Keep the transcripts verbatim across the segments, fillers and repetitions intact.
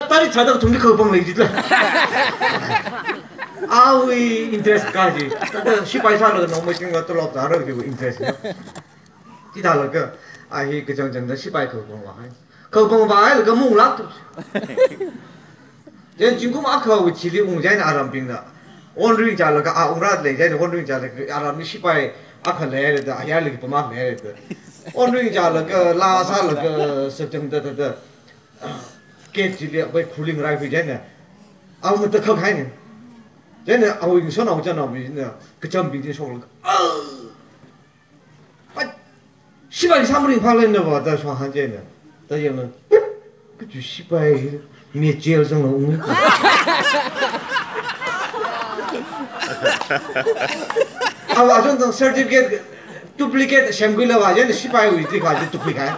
Tarik thāda kathumli khao pānglei jila. Awui interest kaji. Thāda sipai sālaga nongmei chingla tolop zāra kajiwui interest na. Chithālaga, a hi kachangchangda sipai khao pāngvāhai. Khao pāngvāhailaga mung lāktu. Chieina zingkum akhawui thili ungchieina arambingna. Onring chālaga a ungra lei chieina onring chālaga aramli sipai akha leida, ayarli pamāk leida. Onring chālaga, laa sālaga, sakchangda, da, da. Gate chili awui khurling rai hui chieina. Awui matakhak haina. Chieina awui ngasotnao chānaobingna kachambing chi shoklaga, "Ah! Ai, sipai sāmaringphālei nava," da shong hāng chieina. Da yangna, "Kachu sipai, mi jail zangla ung." Awa, achon tang certificate duplicate semkhuilaga, chieina sipaiwui chi kaji tukhuikahai.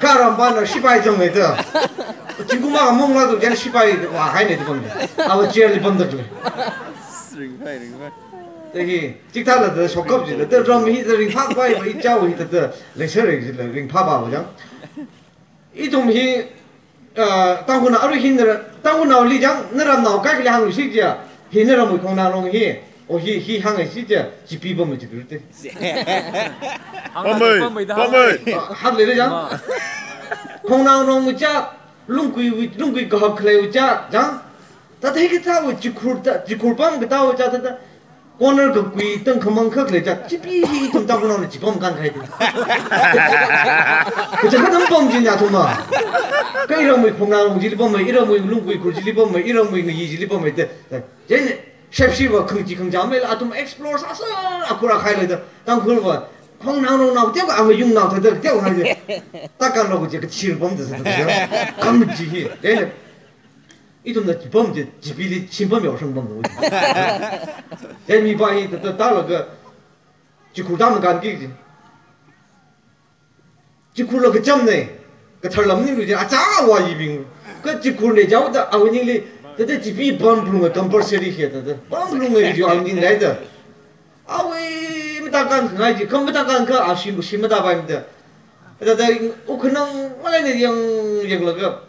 Kha arambana sipai zangmei da. Zingkum akha mung lāktu chieina sipai vāhaina da pamda. Awa jail li pamda tu. Ringphai, ringphai. Tahi, chithālada shokkap jila, da ram hi da ringphāpai, pai chao hi da, da, leisāra jila, ringphāpa jang. Ithum hi, ah, Tangkhulnao arui hi nara, Tangkhulnaoli chang, naramnao kaikhali hāngluishit chiakha, hi naramwui Khongnaorong hi, o hi, hi hāngluishit chiakha, Chipi pamma chidurte. Pamei, pamei. Ah, hak leira chang. Ma. Khongnaorong cha, Lungkui, Lungkui kahap khalei cha, chang. Thāda hikathāwui chikhur ta, chikhur pam kathāwui cha, thāda. Corner kakui tangkhamang khak lei cha, Chipi hi ithum Tangkhulnaona chi pamkān kahai te. Kacha kha dam pam chi nia thuma. Kha iramwui Khongnaorong chili pammei, iramwui Lungkui khur chili pammei, iramwui ngayi chili pammei te. Chieina, shepshiva khangchi khangcha mela, athum explore sāsā, akhur akhai leida, Tangkhulva, Khongnaorongnao teokha, angayungnao thāda, teokha chi. Takanlo kachi kathir pamda sāda, khangchi hi. Chieina, ithumna chipam chi, Chipili shimpam yaoshang pamda. Chieina mipā hi, thāda, thālaga, chikhur tam kānki chi. Chikhurla kacham nei, kathar lam ninglu chi, achā awayibing. Kha chikhur nei chaoda, awui ningli, thāda Chipi pamphunga compulsory hi thāda. Pamphunga chi awui ningli da. Awui matakan ngai chi, kam matakan kha, a shim, shim matapaimada. Thāda, ukhanang, malai nei yang, yanglaga.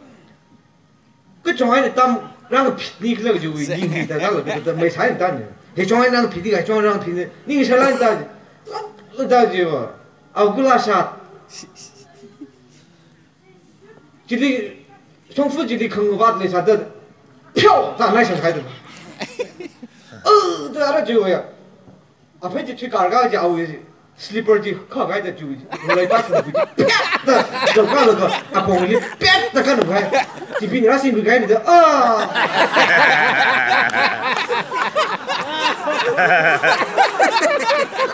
Kachongai na tam rāngphit ni khala kajiwui ning hi thāda kala kathāda mei sai tan. He chongai rāngphit ni, he chongai rāngphit ni, ning sālai tan. Lak, lak da jiva. Au kula shat. Chili, shongfa chili khangvat leisāda. Pheoda nai shangkhaida. Oh, da ara jiva ya. Aphei chi thui karga chi awui slipper chi khakaida chu, ngolei pa chu chi, pet da, dok kalaga, apongli pet da khanamhai. Chipina rāsingkhui kahaina da, ah!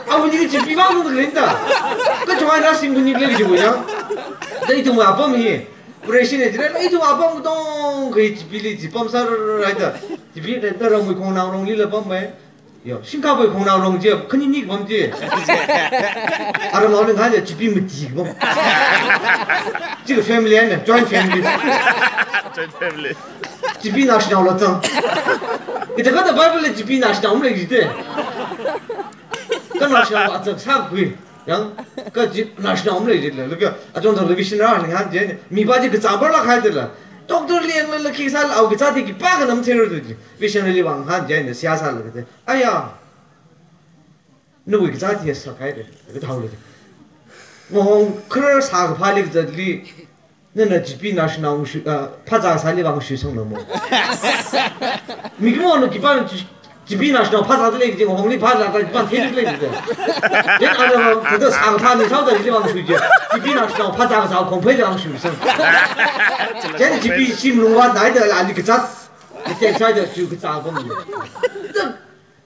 Awui ni Chipi vang da lenda. Kachongai rāsingkhui ni le jiva ya. Da ithum apam hi, operation e jira, ithum apam tong kha Chipili chipam sāra da. Chipi da ramwui Khongnaorongli la pammei. Yo, Singkapwui Khongnaorong chi, khani ni kapam chi. Aramnaoli ngahān chi, Chipi mati kapam. Chila family eina, joint family. Joint family. Chipi naoshinao la zang. Ita kata Bible li Chipi naoshinao malei jite. Kha naoshinao la zang sākhui. Yang, kha chi naoshinao malei jila. Laga, achon thang vision rāhān ngahān chi, mipā chi kazāpar la khai tela. Doctor li yangla, la khi sāla, au kazāt hi khipākha namtheiru tu chi. Vision li vāngahān chi, na siya sālaga te. Aya. Nawui kazāt hi sākahai de, kathāo le. Ngahong kharar sākaphāli kazatli, nana Chipi naoshinao shu, ah, phazā sāli vāngshu sangna mo. Mikumona khipāna Chi-, Chipi naoshinao phazā le kaji ngahongli phazā ta khipāna theilu le kaji. Then ana thāda sākaphā ni shaoda li vāngshu je. Chipi naoshinao phazā sā khongphei vāngshu sang. Then Chipi shim lungvātnai da ali kazāt. Kazāt sāda chu kazā pam.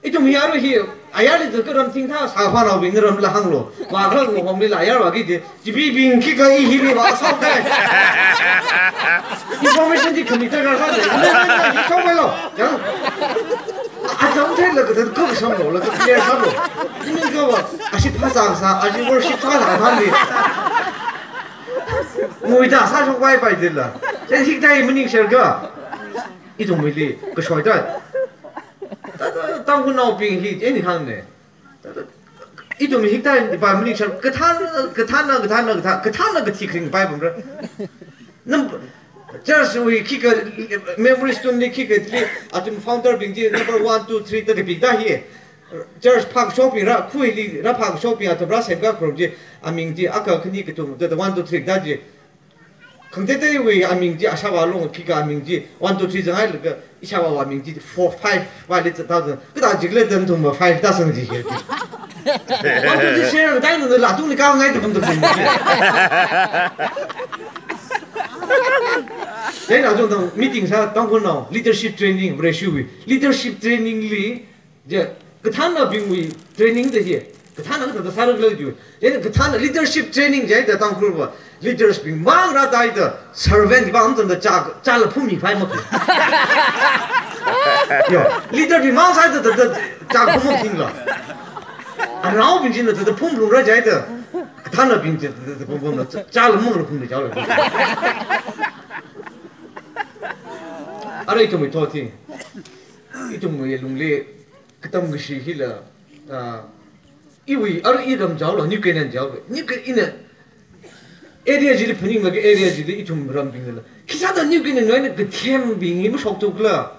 Ithum hi arui hi, ayarli tu kha ram thingtha sāphānaobingna ramla hānglu. Vākha ngahongli la ayar vāki de, Chipibing khikha i hili vāsok de. Information chi khami ta ka ka de. Ni, ni, ni, ni, chong mai lo. Yang. Acham thei la ka ta ka samlo, la ka clear samlo. Ni ni ka va, ashi phazā sā, ashi worship sā sā than ni. Ngui ta sā shok pai pai de la. Chieina hikathā maningshar ka. Ithumwuili, kashoi ta. Ta, ta, Tangkhulnaobing hi, eina hāngna. Ta, ta, ithum hikathā, ipa maningshar, kathāna, kathāna, kathāna, kathā, kathāna kathi kharing pai pamra. Nam, Church wui khikha memory stone li khikha li athum founder bing chi number one, two, three da kapida hi. Church phākashokbing rā, khuili rāphākashokbing athum rāsemkakharum chi, aming chi akha khani kathum da, da one, two, three da chi. Khangateiteiwui aming chi, ashāvā long khikha aming chi one, two, three zanghailaga, ishāvāwui aming chi four, five vāli zatda zang. Kathā jikle dan thumva five da sang ji hi. One, two, three share dai na la tungli kaongai da bang da bang. Dai na zong tang meeting sā Tangkhulnao leadership training, Vareshiwui leadership training li, je, kathānnabingwui training da hi, kathānna kathāda sāra khala ju. Je, kathānna leadership training je da Tangkhulva, leaders bing mang rāda da, servant bing mang tangda chā, chāla phummi phai mak. Yo, leader bing mang sāda da, da, chā phum mak thing la. Anaobing china da, da phumlungra je da, kathānnabing chi da, da, da phumphumla, chā, chāla mangla phummi chāla. Ara ithumwui thot hi, ithumwui lungli, katam kashi hila, ah, iwui, ara iram jaola, New Canaan jaola. New Canaan ina area chili phaninglaga area chili ithum rambingla. Khisāda New Canaan wui eina kathembing hi mashokthukla.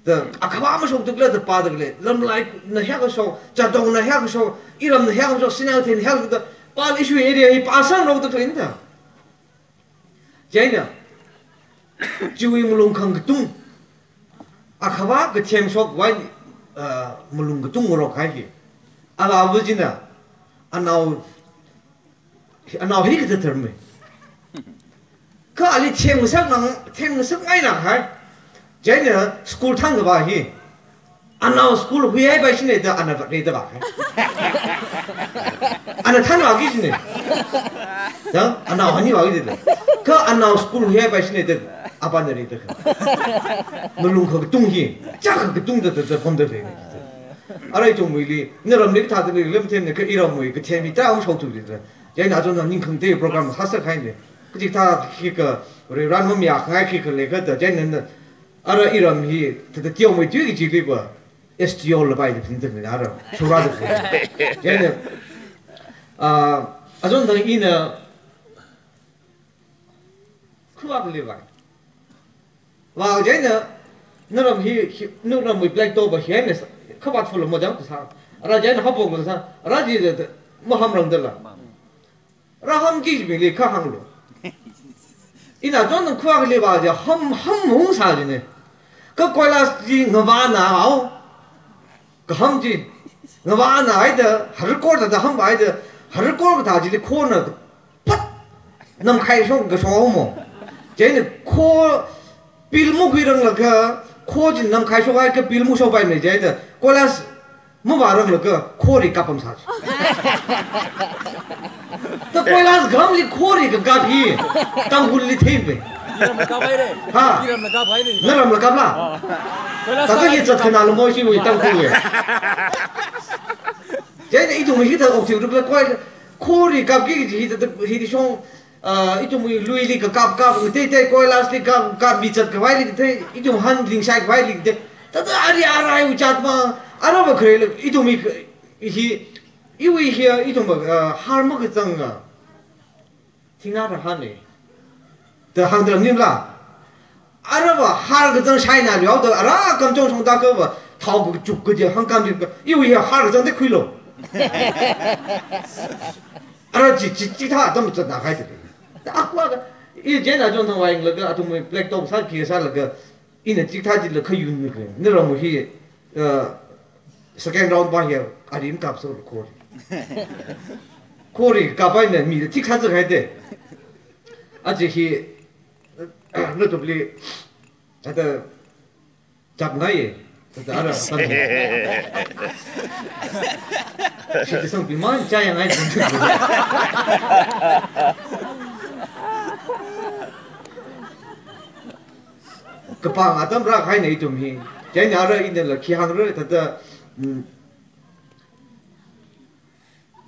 Da akhavā mashokthukla da pāda khalei. Lamlaina hiyākha shok, Chadongna hiyākha shok, iramna hiyākha shok, Sinakeithei hiyākha da. Pāla ishiwui area hi pāsangrokda khalei da. Chieina, chiwui malung khangkatung, akhavā kathem shokvai, ah, malung katung ngarok kahai hi. Alava china, anao, anao hi kathāda tharmei. Kha ali themngasaknang, themngasakngaina kahai. Chieina school thangkavā hi. Anao school huihaipai shine da ana vāre da vākahai. Ana thanvāki shine. Da, anao hani vāki da. Kha anao school huihaipai shine da, apāna re da kha. Malung khangkatung hi, chā khangkatung da, da, da, pamda lei. Ara ithumwuili, naramli kathāda lei, lam themna kha iramwui kathem hi ta mashokthuk da. Chieina achon ningkhangatei program sāsā kahaine. Kachikathā khikha, re ran mamayākhangai khikha leikha da, chieina na, ara iram hi, thāda teomeithui kaji liva, S T O la pai da phin da ara, shura da phin. Chieina, ah, achon thang ina, khuak liva. Vā chieina, naram hi, hi, naramwui black top hi eina, khavāt phula mojang sā. Ara chieina hapok sā, ara chi da, da, mahamrang da la. Rāhamki bingli kha hānglu. Ina chon nang khuak liva ja ham, ham hung sā jine. Kha koilas chi ngavāna ao. Kaham chi. Ngavāna haida, harkor da, da hamva haida, harkor kathā chili khona pat namkhai shok kashok mo. Chieina kho pil mukhuiranglaga, kho chi namkhai shokhai kha pil mushokpaimei chieina, koilas mavāranglaga khori kapam sā. Ta koilas gamli khori kakap hi, Tangkhulli thempe. Iramla kap haire. Ha? Iramla kap haire. Naramla kapla? Ah. Koilas ta kha hi sāra zatkhana lo mo ishiwui Tangkhulwui. Chieina ithum hithā okthui rukla koi, khori kapki kaji hithā, hithā shong, ah, ithumwui luili kakap kap, teitei koilasli kap, kap mi zatkhavai leitei, ithum han lingshai khavai leitei. Thāda ari arai u zatma, arava kharela, ithum hi, hi, iwui hi, ithum, ah, har makazanga. Thinga rāhane. Da hāngda nim la. Arava har kazang shaina liao da ara kamchong shongda kava thao kachuk kaje hāngkam ji ka. Iwui har kazang da khuilo. Ara chi, chi, chithā atam zatna kahai da. Da akwa ka. I chieina chon thang vainglaga athum black top sā khi sālaga. Ina chikathā chila khayunmi kre. Naram hi, uh, second round va hi, arim kap so khori. Khori kapaina mi thik sā zak haide. Aja hi, uh, natupli, ata, chap ngai, ata ara, ata. Shi sangpi man, chaya ngai. Kapang atam rākahaina ithum hi. Chieina ara inala khi hāngra thāda, mm,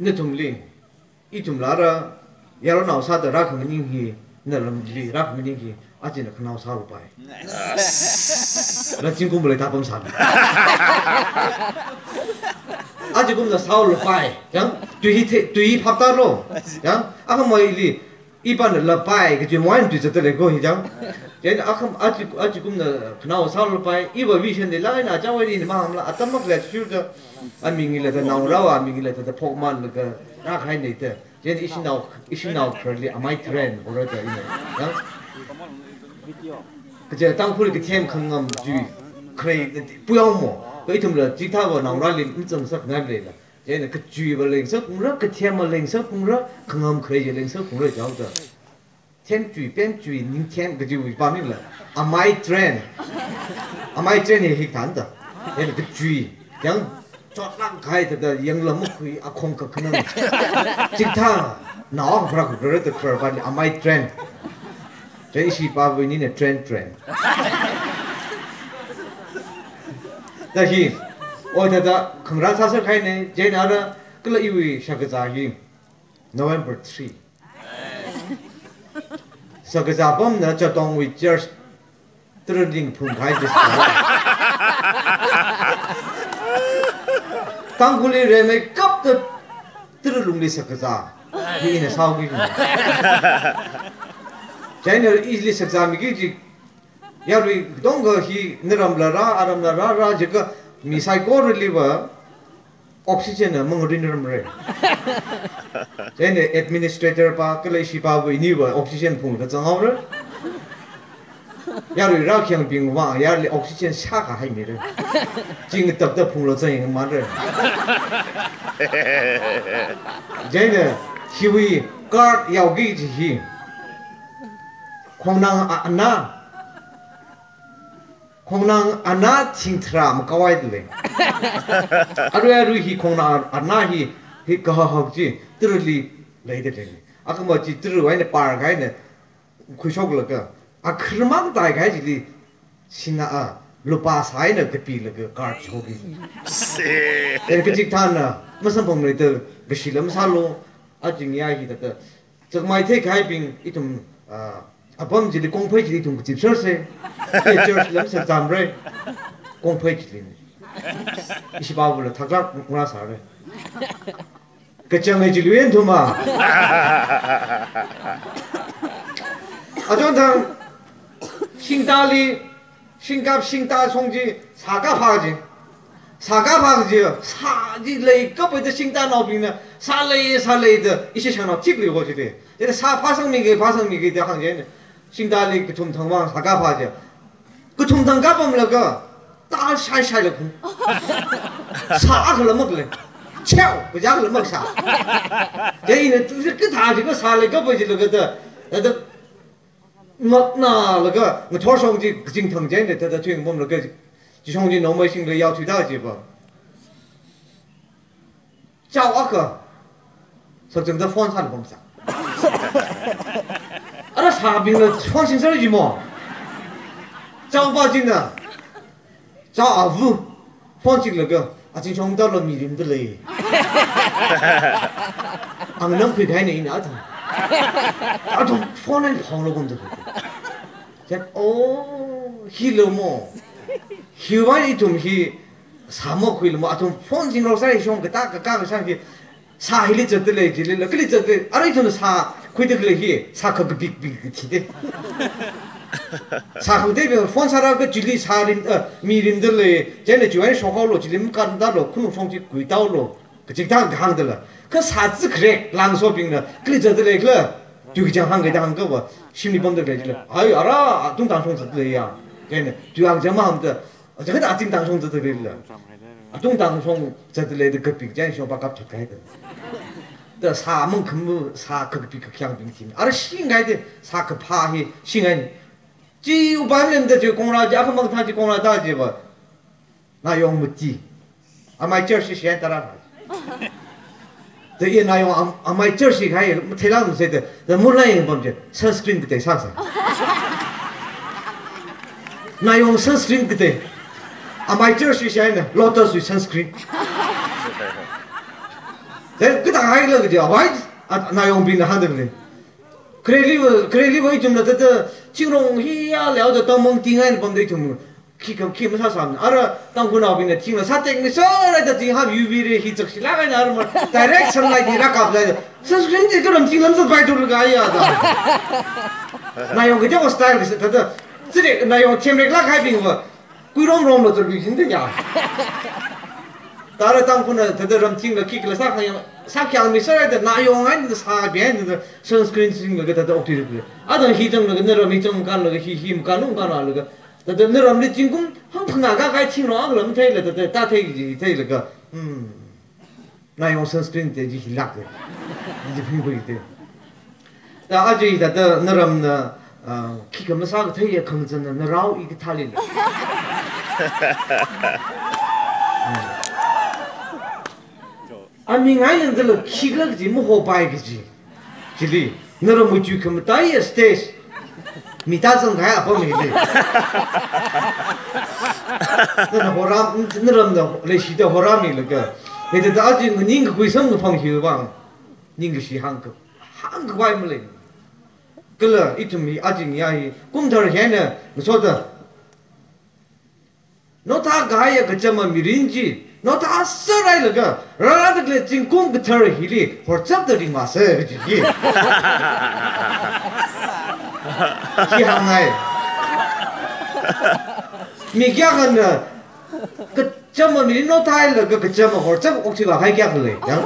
nathumli, ithumla ara, yaronao sāda rākhanganing hi, naramli rākhanganing hi, achina khanao sālu pai. Nice. Na zingkum lei thāpam sā. Aja kumna sālu pai. Yang, tui hi the, tui hi phap tālo. Yang, akhamei li, Ipana lapai kaji moan tui zatda lei ko hi chang. Chieina akham aji, ajikumna khanao sālapai, iva vision leila ina chawai ni mahāngla, atam mak lei shuda, amingla da naorao, amingla da phokmanlaga, rākahai nei da. Chieina ishinao, ishinao khararli amai train, ora da ina. Yang? Kaja Tangkhul kathem khangam jui, kharei, puyao mo. Ka ithumla, chithāva naorali, mzang sak ngai leila. Chieina kachuiva leingasak phalungra, kathem leingasak phalungra, khangam kharei chi leingasak phalungra jihaoda. Themchui, pemchui, ningthem kajiwui pāmingla. Amai train. Amai train hi hikathāna da. Chieina kachui. Yang chotlākkahai thāda yangla makhui akhong kakhanang. Chithā, nao phara khukrara da khararpali amai train. Chieina ishipāwui nina train train. Da hi, oi thāda, khangarān sāser kahai nei, chieina ara, kala iwui shakazā hi, November three. Shakazā pamna Chatongwui church, Taraling phungkahai district. Tangkhulli rimeikapta Taralungli shakazā. Hi ina sāoki. Chieina ili shakazā miki ji, yarui dongka hi naramla rā, aramla rā, rā jiakha mi saikoraliva oxygen na mangarinrarmara. Chieina administrator pā, kala ishipāwui niva oxygen phungda zanghaora. Yarui rākhangbingva, yarui oxygen shākahai mira. Ching takta phunglo zang yangmara. Chieina, hiwui card yaoki ji hi. Khongnang a-, ana. Khongnang ana thingtharā makaohaida lei. Arui arui hi khongnang ana hi, hi kahahak chi, Tarali leida lei. Akhama chi Tara eina par kahaina khuishoklaga, akharmang tai kahai chili, sinā a, lupā sā eina kapilaga card shoki. Se. Ena kachikathāna, masamphangmana da, kashi lam sālu, ajing ya hi da da, Chakmai theikahaibing ithum, ah, apam chili kongphei chili ithum kazipsersa. Church lam sāzamra. Kongphei chili. Ishipāwula thaklāk ngarā sāra. Kachang ai chili yen thuma. Achon thang, shingtāli, shingkap shingtā shong chi, sā kaphā chi. Sā kaphā chi, sā chi leikaphaida shingtānaobingna, sā lei, sā lei da, ishi shangnao chikli ho chili. Chieina sā phāsangmiki, phāsangmiki da hāng chieina. Shingtāli kathum thangvang sā kaphā chi. Kathum thang kapamlaga, tāl shaishaila khung. Sā akhala mak lei. Cheo, kaja akhala mak sā. Chieina, kathā chi ka sā leikapha chilaga da, da, ngaknalaga, ngathor shong chi kazing thang chieina, thāda thuingpamlaga, chi shong chi nongmei shingla yao thuida jiva. Chao akha, sakchangda phone sāla pamsa. Ara sābingla phone singser ji mo. Chaopa china, chao avu, phone singlaga, aching shong talo mirimda lei. Angnam khuikahaina ina athang. Athang phone eina phonglo kumda. Chieina, oh, hilo mo. Hiwui vang ithum hi sā makhuilo mo. Athum phone singlo sāi shong katā kakā kashang hi. Sā hili zatda lei, chilila, kali zatda lei. Ara ithum sākhuida khalei hi, sā kakapikpik kathida. Sā khuida phone sāra ka chili sā rim, eh, mirimda lei. Chieina chiwui vang shokhaolo, chili makāntalo, khanung shong chi kuitaolo. Kachikathā kahāngdala. Kha sā zikre, langsobingna, kali zatda leikhala, tui kachang hāngkida hāngkava, shimli pamda lei chila. Ai, ara, atungtang shong zatda leiya. Chieina, tui kachang mahāngda, aja kha atungtang shong zatda leila. Atungtang shong zatda leida kapik chieina shong pa kap chat kahaida. Da sā mangkhamu, sā kakapik kakyangbing thim. Ara shingaida, sā kaphā hi, shingai. Chi upai malemda chi kongra chi, akhamang thā chi kongra ta jiva. Nayong mati. Amai church shi shian tara. Da i nayong am-, amai church shi khai, matheilang se da, da mulai pam je, sunscreen katei sāsa. Nayong sunscreen katei. Amai church shi shian na, Lotus wui sunscreen. Da, katā haila kaje, amai, a, nayongbingna hāngda lei. Khareli va, khareli va ithumna thāda, chingrong hiya leoda tamang tingai pamda ithum. Khi kam khi masāsāmana. Ara Tangkhulnaobingna thingla sātekmi sārai da thing ham U V ray hi chakshilāk eina ara ma direct sunlight hi rākapda. Sunscreen chi karam thinglam zatpai thurlaga ya da. Nayong kaja style kaji thāda. Chire nayong themreklāk haibingva kuirom romlo thurbi jin da ya. Tara Tangkhulna thāda ramthingla khikhala sākhayang, sākhayangmi sārai da nayong eina sābi eina da sunscreen singlaga thāda okthuilaga. Adang hi changlaga naram hi chang kanlaga hi hi makanung kanlaga. Thāda naramli zingkum hangphangā kakahai thingrong akha lam theila thāda tāthei ji theilaga. Hmm. Nayong sunscreen te ji hilāk te. Ji phingkhui te. Da aja thāda naramna, ah, khikha masākathei ya khangazanna narao i kathāli. Hmm. Aming eina dala khikhala kaji mahopai kaji. Chili, naram muichui khamataiya stage. Mi tazang kahai apam hili. Nana horam, naramna leishida horamilaga. Hithāda aja nganing kakhui samkaphang hiwui vang. Ningkashi hāngka, hāngkhavai malei. Kala ithum hi aja ngayā hi, kumthar hi eina ngasoda. Notha kahaiya kachama mirin chi, notha sārailaga, rārāda khalei zingkum kathar hili, horchapda ringvāsa kaji hi. Hi hāngngai. Mi kayākhana, kachama mirin nothailaga, kachama horchap okthuivākahai kayākha lei, ya?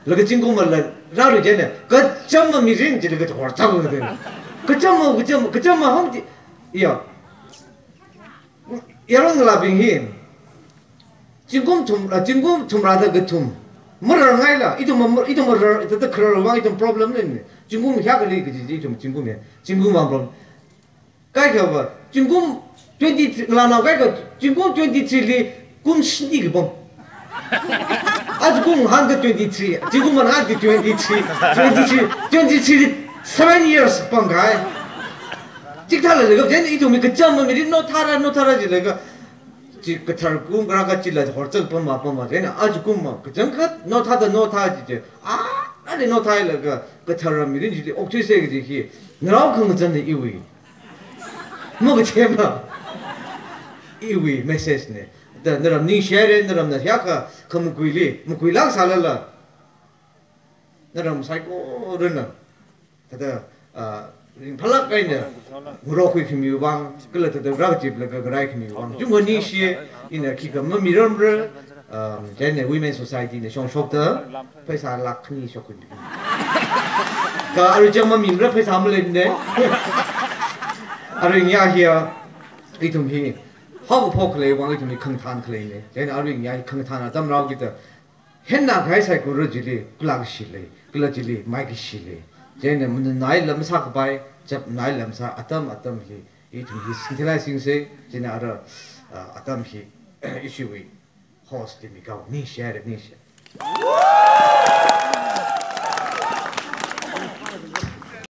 Laga zingkumla, rārui chieina, kachama mirin chilaga horchap okthui. Kachama, kachama, kachama hāng chi, ya. Yaron ngalābing hi. Zingkum thum, ah, zingkum thumrāda kathum. Mararngaila, ithum ma, ithum marar, ithum thāda khararwui vang ithum problem leimana. Zingkum hiyākha lei kaji, ithum zingkum ya. Zingkum vang problem. Kaikhava, zingkum twenty-three, ngalānao kaikha, zingkum twenty-three li kum shini kapam. Aja kum hāngda twenty-three, zingkum man hāngda twenty-three, twenty-three, twenty-three li seven years pamkahai. Chithālala kap, chieina ithumwui kachama mirin nothara, nothara jilaga. Chi kathar kum kharā kachila horchap pamma, pamma, chieina aja kumma, kachangkhat nothada notha ji chi. Ah, ani nothailaga, kathara mirin chili okthuisa kaji hi. Narao khangazanna iwui. Makachema. Iwui message na. Da naram ningshihaira, naramna hiyākha khamukuili, mukuilāk sālala. Naram saikorana. Thāda, ah, ringphālāk eina, ngarokhui khamiwui vang, kala thāda rākachiplaga ngarai khamiwui vang. Chungkha ningshi, ina khikha mamiramra, um, chieina Women Society na shongshokta, pheisā lakh khani shokkhui. Kha arui chang mamimara pheisā maleimana. Arui ngayā hiya, ithum hi, haokaphok khaleiwui vang ithum hi khangathān khaleina. Chieina arui ngayā hi khangathān atam rāokida, henna kahai saikora chili, kula kashi lei, kala chili, maikashi lei. Chieina mananaila masākapai, chapnaila masā atam atam hi, ithum hi singthailai singsa, chieina ara, ah, atam hi, ishiwui host li mikao, ningshihaira, ningshi.